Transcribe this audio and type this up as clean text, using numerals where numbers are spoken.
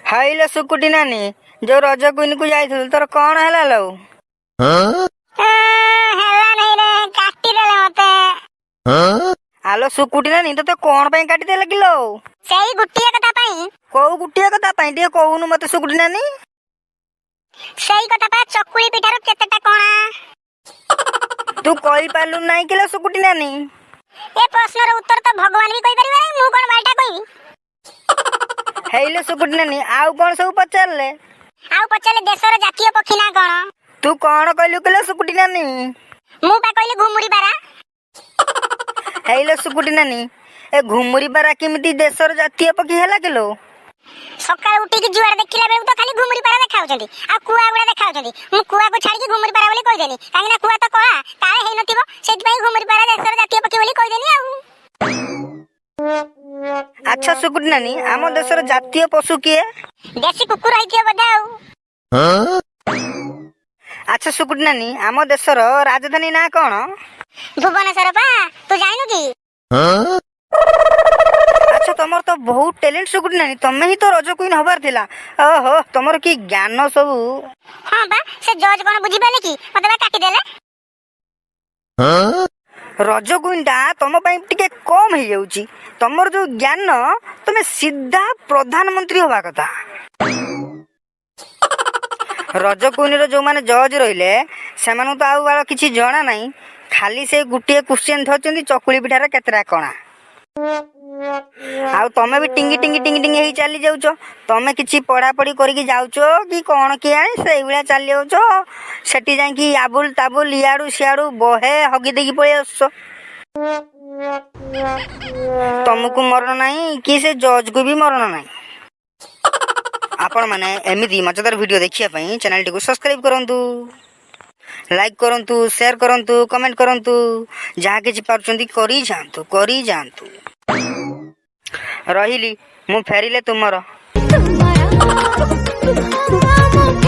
ହାଇଲୋ ସୁକୁଟି ନାନୀ, ଯୋଉ ରଜ କୁଇନକୁ ଯାଇଥିଲୁ, ତୋର କଣ ହେଲା ଲୋ? ହେଲା ନାହିଁ ରେ, କାଟିଦେଲେ ମତେ। ଆଲୋ ସୁକୁଟି ନାନୀ, ତୋତେ କଣ ପାଇଁ କାଟିଦେଲେ କିଲୋ? ସେଇ ଗୋଟିଏ କଥା ପାଇଁ। କୋଉ ଗୋଟିଏ କଥା ପାଇଁ, ଟିକେ କହୁନୁ ମତେ ସୁକୁଟି ନାନୀ। ସେଇ କଥା ପା, ଚକୁଳି ପିଠାରୁ କେତେଟା କଣା। ତୁ କହିପାରିଲୁ ନାହିଁ କିଲୋ ସୁକୁଟି ନାନୀ? ଏ ପ୍ରଶ୍ନର ଉତ୍ତର ତ ଭଗବାନ ବି କହିପାରିବେ ନାହିଁ, ମୁଁ କଣ ବାଲଟା କହିବି? ହେଇଲୋ ସୁକୁଟି ନାନୀ, ଆଉ କଣ ସବୁ ପଚାରିଲେ? ଆଉ ପଚାରିଲେ, ଦେଶର ଜାତୀୟ ପକ୍ଷୀ ନା କଣ? ତୁ କଣ କହିଲୁ କିଲୋ ସୁକୁଟି ନାନୀ? ମୁଁ ପା କହିଲି ଘୁମୁରି ପାରା। ହେଇଲୋ ସୁକୁଟି ନାନୀ, ଏ ଘୁମୁରି ପାରା କେମିତି ଦେଶର ଜାତୀୟ ପକ୍ଷୀ ହେଲା କିଲୋ? ସକାଳୁ ଉଠିକି ଯୁଆଡେ ଦେଖିଲା ବେଳକୁ ତ ଖାଲି ଘୁମୁରି ପାରା ଦେଖାଉଛନ୍ତି ଆଉ କୁଆ ଗୁଡା ଦେଖାଉଛନ୍ତି। ମୁଁ କୁଆକୁ ଛାଡିକି ଘୁମୁରି ପାରା ବୋଲି କହିଦେନି, କାହିଁକି ନା କୁଆ ତ କଳା, କାଳେ ହେଇନଥିବ। ସେଇଥିପାଇଁ ଘୁମୁରି ପାରା ଦେଶର ଜାତୀୟ ପକ୍ଷୀ ବୋଲି କହିଦେନି ଆଉ। ଆଚ୍ଛା ସୁକୁଟି ନାନୀ, ଆମ ଦେଶର ଜାତୀୟ ପଶୁ କିଏ? ଦେଶୀ କୁକୁର ହେଇଥିବ ବୋଧେ ଆଉ। ଆଚ୍ଛା ସୁକୁଟି ନାନୀ, ଆମ ଦେଶର ରାଜଧାନୀ ନାଁ କଣ? ଭୁବନେଶ୍ୱର ପା, ତୁ ଜାଣିନୁ କି? ଆଚ୍ଛା, ତମର ତ ବହୁତ ଟ୍ୟାଲେଣ୍ଟ ସୁକୁଟି ନାନୀ, ତମେ ହିଁ ତ ରଜ କୁଇନ ହବାର ଥିଲା। ଓହୋ, ତମର କି ଜ୍ଞାନ ସବୁ! ହଁ ବା, ସେ ଜଜ୍ କଣ ବୁଝିପାରିଲେ କି? ମତେ ବା କାଟିଦେଲେ। ରଜ କୁଇନ ଟା ତମ ପାଇଁ ଟିକେ କମ ହେଇଯାଉଛି। ତମର ଯୋଉ ଜ୍ଞାନ, ତମେ ସିଧା ପ୍ରଧାନମନ୍ତ୍ରୀ ହବା କଥା। ରଜ କୁଇନର ଯୋଉମାନେ ଜଜ୍ ରହିଲେ, ସେମାନଙ୍କୁ ତ ଆଉ ବାଳ କିଛି ଜଣା ନାହିଁ। ଖାଲି ସେ ଗୋଟିଏ କ୍ୱେଶ୍ଚନ ଧରିଛନ୍ତି, ଚକୁଳି ପିଠାର କେତେଟା କଣା। ଆଉ ତମେ ବି ଟିଙ୍ଗି ଟିଙ୍ଗି ଟିଙ୍ଗି ଟିଙ୍ଗି ହେଇ ଚାଲି ଯାଉଛ। ତମେ କିଛି ପଢାପଢି କରିକି ଯାଉଛ କି କଣ କିଆଣି, ସେଇଭଳିଆ ଚାଲି ଯାଉଛ। ସେଠି ଯାଇକି ଆବୁଲ ତାବୁଲ ଇଆଡୁ ସିଆଡୁ ବହେ ହଗି ଦେଇକି ପଳେଇ ଆସୁଛ। ତମକୁ ମରଣ ନାହିଁ କି ସେ ଜଜ୍କୁ ବି ମରଣ ନାହିଁ। ଆପଣମାନେ ଏମିତି ମଜାଦାର ଭିଡ଼ିଓ ଦେଖିବା ପାଇଁ ଚ୍ୟାନେଲଟିକୁ ସବସ୍କ୍ରାଇବ କରନ୍ତୁ, ଲାଇକ୍ କରନ୍ତୁ, ସେୟାର କରନ୍ତୁ, କମେଣ୍ଟ କରନ୍ତୁ। ଯାହା କିଛି ପାରୁଛନ୍ତି କରି ଯାଆନ୍ତୁ, କରି ଯାଆନ୍ତୁ। ରହିଲି ମୁଁ, ଫେରିଲେ ତୁମର। ତୁମର।